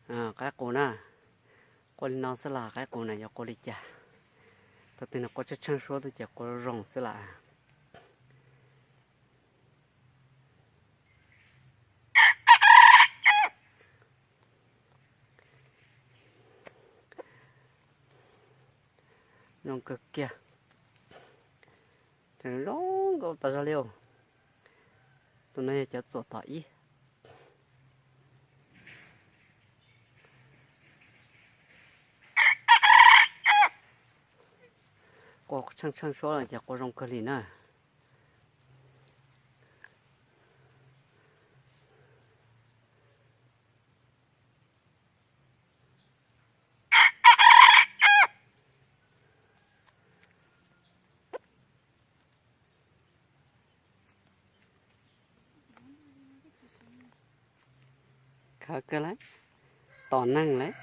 Qaib qus na, qua li no xwb los qaib qus na yuav qua li cas? Thaum twg nws qua tsheej tsheej suab twb ces qua zoo xwb las. Zoo kawg kiag, tseem zoo nkauj tas zog li. Tus no yog cov txuam tom ib. Qua tsheej tsheej suab los ces qua zoo kawg li na. Khov kawg lawm, tom neeg lawm.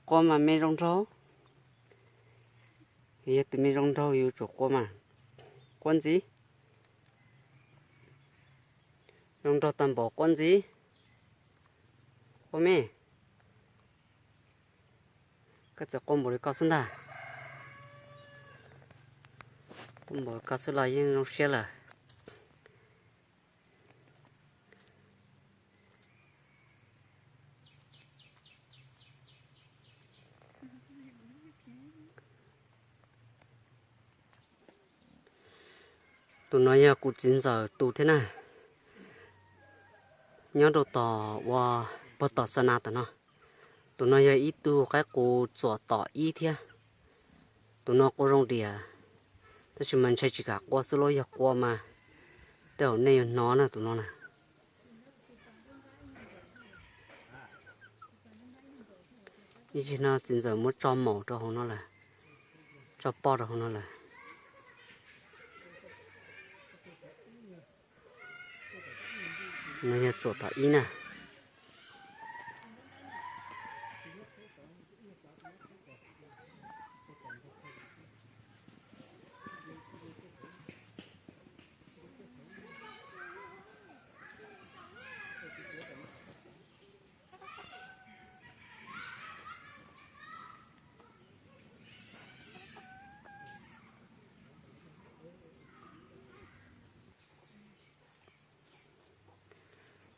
Qua mas me zoo nraug, yog tus me zoo nraug yus tsum qua mas. Qua ntxiv, zoo nraug tag npaum qua ntxiv. Qua me, koj txawm qua npaum li koj xwb ntag. Qua npaum li koj xwb los yeej zoo siab lawm. Tus no yog kuv txiv ntxawm tus thiab na, nyob rau tom uas pog tom xa na tom no. Tus no yog ib tug qaib qus txuam tom ib thiab. Tus no qua zoo diam, tab sis mas ntshai tsis kam qua xwb los yog qua mas tej zaum nej yuav hnov na tus no na. Ib ntsis no txiv ntxawm muab tso maum rau hauv no lawm, tso poj rau hauv no lawm. No yog txuam tom ib na.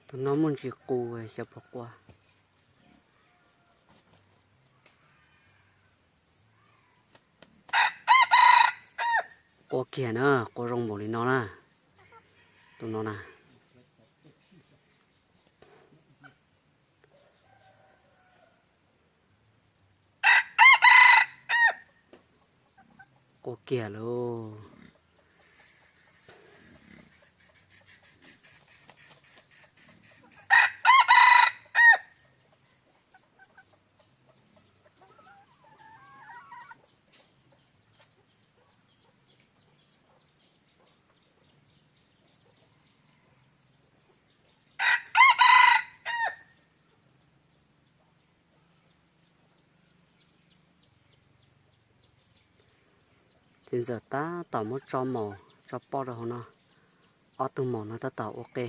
Tus no muaj ntsis qus xyov puas qua. Qua kiag na, qua zoo npaum li no na. Tus no na. Qua kiag lauj. Txiv ntxawm tab tom muab tso maum tso poj rau hauv no, ob tug maum no tab tom ua qe.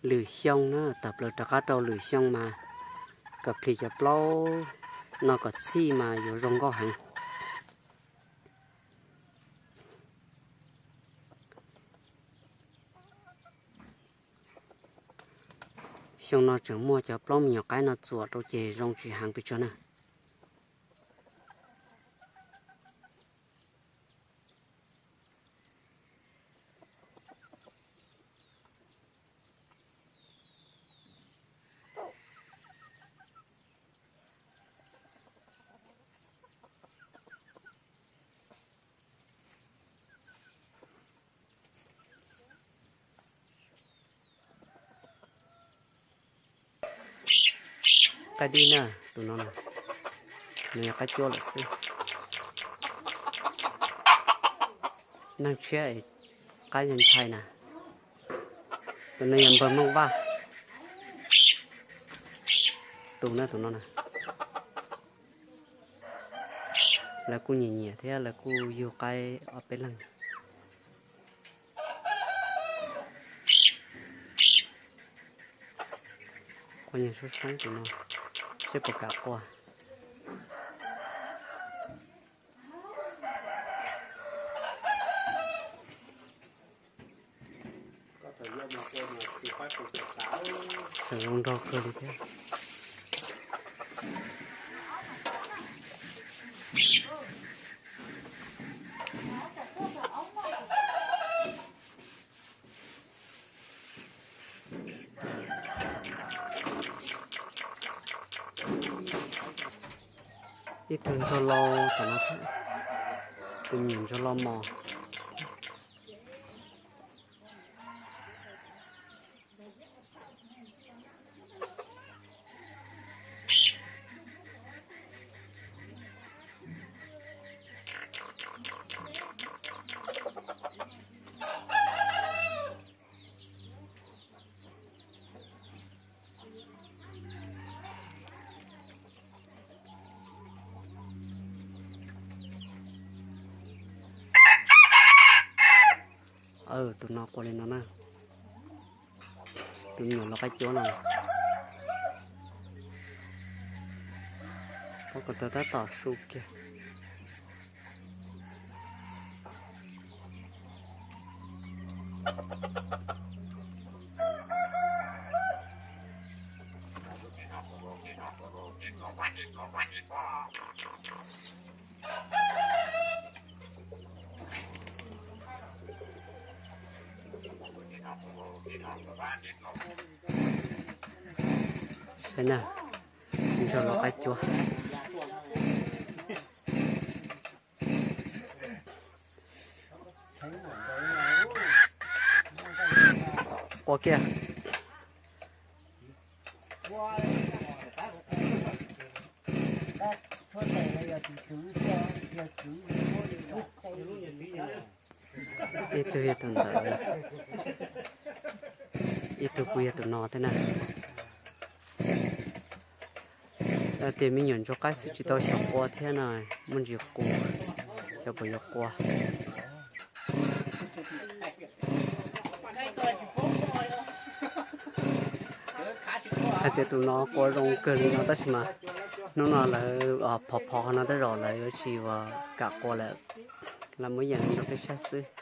Lwm xyoo na, tawm plaws rov qab rau lwm xyoo mas kom plhis cov plaub no kom txhij mas yuav zoo nkauj heev. Xyoo no tseem muaj cov plaub me nyuam qaib no txuam rau ces zoo tsis heev pes tsawg na. Qaib dib na, tus no na, nws yog qaib cuab lawm xwb. Neeg tshiab es qaib ntshai na. Tus no yog npawg Mooj Vaj. Tus no, tus no na. Lawv kuj nyiam nyiam thiab lawv kuj yug qaib ob peb leeg. Quaj nyiag soob soob tus no, seb puas kam quaj. Tseem zoo nraug kawg li thiab. Ib tug ntsuag lau tom no thiab, tus me nyuam ntsuag lau mos. Tus no quaj li no na. Tus me nyuam lau qaib cuab no. Pob ko taw tab tom su kiag. Saib na, ntsuag lau qaib cuab. Quaj kiag. Ib tug yog tus ntawd, ib tug kuj yog tus no thiab na. Tias me nyuam ntsuag qaib xwb tsis tau xyaum qua thiab no, muaj ntsis qus, xyov puas yuav qua. Hais tias tus no qua zoo kawg li no tab sis mas hnub no lawv phov phov qhov no tej zaum lawv yuav tsis ua kam qua lawm, lawv muab yeem rau peb saib xwb.